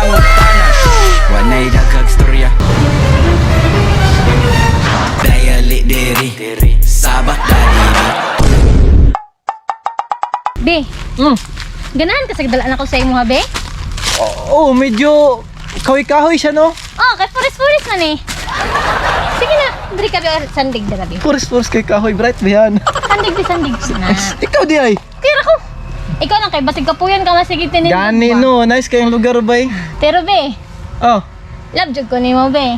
nagpangutana. Wanay daghag storya. Dayali diri, sabak dadibi. Be, ganahan ka sa dalaan ako sa imo ha, be? Oo, medyo kahoy-kahoy siya, no? Oh, kay puris-puris na ni. Sige na, diri ka be, sandig dira be. Puris-puris kay kahoy, bright ba yan? Sandig be, sandig. Na. Ikaw di ay. Kira ko. Ikaw lang kay basig kapuyan ka masige tinin. Gani no, nice kayong lugar bay. Pero be, Oh, love jud ko nimo be.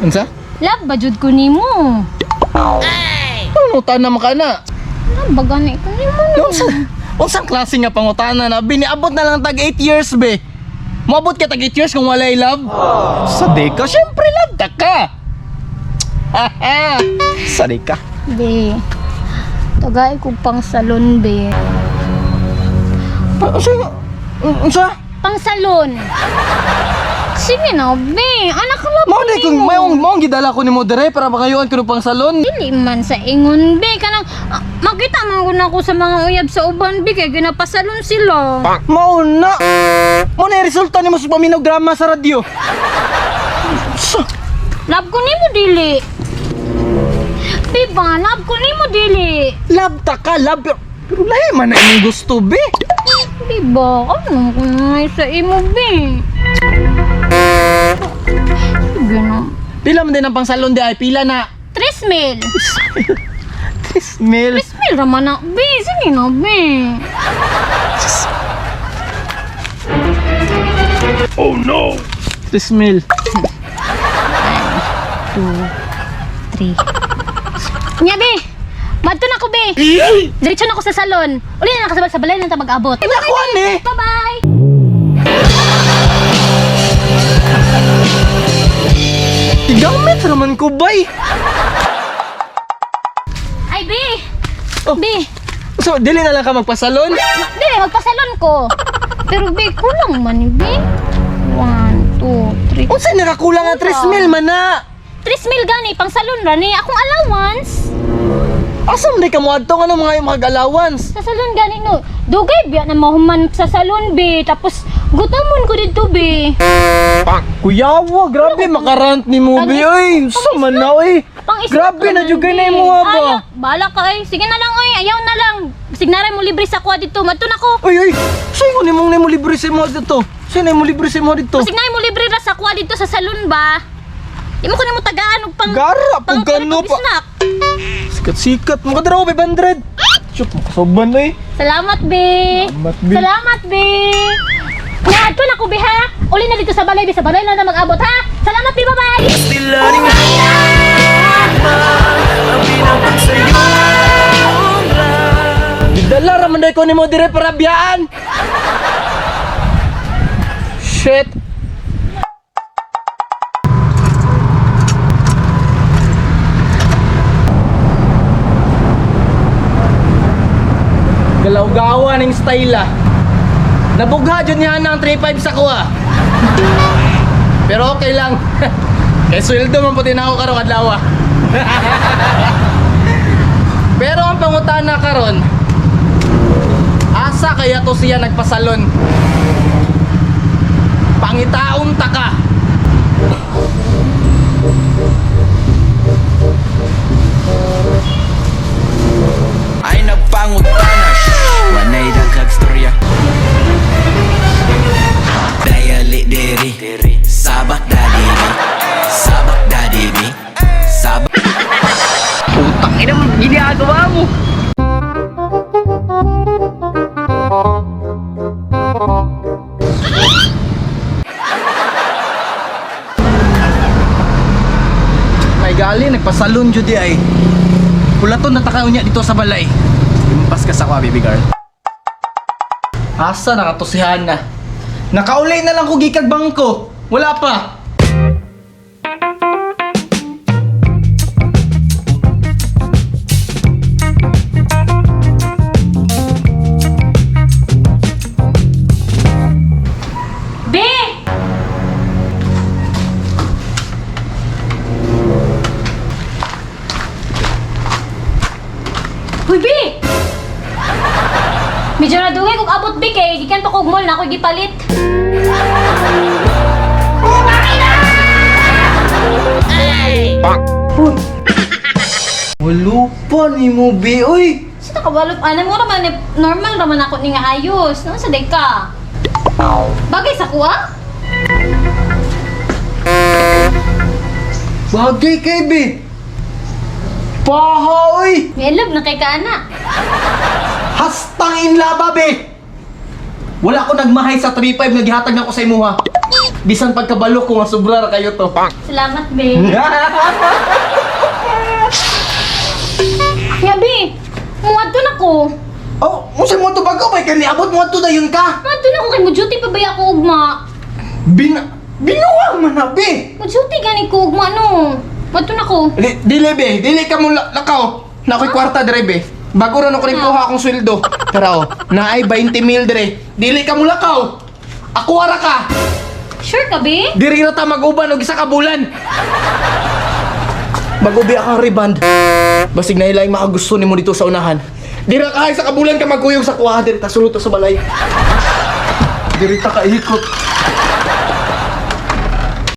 unsa? Love ba jud ko nimo? Pangutana man ka na. Love ba gani ko nimo? No, unsa unsang klase nga pangutana na biniabot na lang tag 8 years be. Moabot ka tag 8 years kung walay love? Sa di ka, syempre love ta ka. Sa di ka. Be, tagay ko pang salon be. Unsa? Unsa? Pang salon. Sige na, be. Anak love Mao ko di kung nimo. mayong maong gidala ko nimo dire para makayuan ko pang salon. Dili man sa ingon, be. Kanang, makita man ko na ako sa mga uyab sa uban, be. Kaya ginapasalon sila. Mao na. Mo na yung resulta nimo sa paminaw drama sa radyo. Sa Love ko nimo dili. Be ba, love ko nimo dili. love ta ka, love. Pero lahi man na imong gusto be. Be ba, ano ko na sa imo, be. Sige na. Pila man din ang pangsalon di ay pila na. 3 mil. 3 mil. 3 mil raman na, be. Sige na, be. 3 mil. 2, 3. Nya, be. Madto na ko, be. Diretso na ko sa salon. Uli na nakasabal sa balay na ta mag-abot. Nakuan eh. Bye-bye! Tigamit raman ko bay. Ay, be! Oh. Be! So dili na lang ka magpasalon? Dili, magpasalon ko. Pero, be, kulang man, eh, be. 1, 2, 3. Unsay nakakulang nga 3 mil man na? 3 mil gani, pang salon ra ni. Akong allowance. Asa man di ka moadto nga mga yung mga allowance? Sa salon gani, no. Dugay, biya na mahuman sa salon, be. Tapos, gutomon ko dito, be. Kuyawa, grabe makarant ni mo be oy. Unsa man na oy? Pang isip Grabe na jud kay na imo ha ba? Ay, bahala ka ay. Sige na lang oy, ayaw na lang. Signaray mo libre sa kuha dito. Madto na ko. Oy oy, sa'yo ko nimong nimo libre sa imo dito. Sa'yo nimo libre sa imo dito. Signay mo libre ra sa kuha dito sa salon ba? Di mo ko nimo tagaan og pang Gara pang pug ka no pa. snack. Sikat-sikat, makadaraw 500. Chuk, makasoban oy. Salamat be. Salamat, be. Salamat be. Naadto na ko be ha. Uli na dito sa balay be, sa balay na na mag-abot ha. Salamat be, bye-bye. Gidala ra man day ko nimo dire para biyaan. Shit. Galaw-gawa ning style ah. Nabugha jud niya na ang 3.5 sa kuha. Pero okay lang. Kay sweldo man puti na ako karong adlaw. Ah. Pero ang pangutana karon, asa kaya to siya nagpasalon? Pangitaon ta ka. Ay nagpangutana. Wanay daghag storya. Dayali diri, sabak dadibi. Sabak dadibi. Sabak. Putang ina mo, ginagawa mo. May gali, nagpasalon jud di ay. Pulaton na takaw niya dito sa balay. Impas ka sa kwa, baby girl. Asa nakatusihan na. Nakauli na lang ko gikag bangko. Wala pa. Be! Uy, Be! Medyo nadugay kog abot, Be, kay gikan pa ko ko og mall na ako gipalit. Walo pa ni mo, be, uy. Sa nakawalop ana mo raman eh, normal raman ako ni nga ayos. Naman sa day ka. Bagay sa kuha? Bagay kay be. Paha, uy. May love na kay ka ana. Hastang inlaba, be. Wala ko nagmahay sa 3-5 nga gihatag na ko sa imuha. Bisan pagkabalo ko nga sobra ra kayo to. Salamat, be. Nga, be. Muadto na ko. Oh, unsa mo to bago bay kay niabot mo adto dayon ka. Muadto na ko kay mo duty pa ba ako ugma? Bin binuwang man na, be. Mo duty gani ko ugma no. Muadto na ko. Di, dili be, dili ka mo lakaw. Na ako'y kwarta dire be. Bago ra na ko rin kuha akong sweldo. Pero oh, naay 20 mil dire. Dili ka mo lakaw. Ako ara ka. Sure ka, be? Diri ra ta mag-uban og isa ka bulan. Bago bi akang reband. Basig na ilaing makagusto nimo dito sa unahan. Dira ka isa ka bulan ka magkuyog sa kuha diri ta sulod ta sa balay. Diri ta kaikot.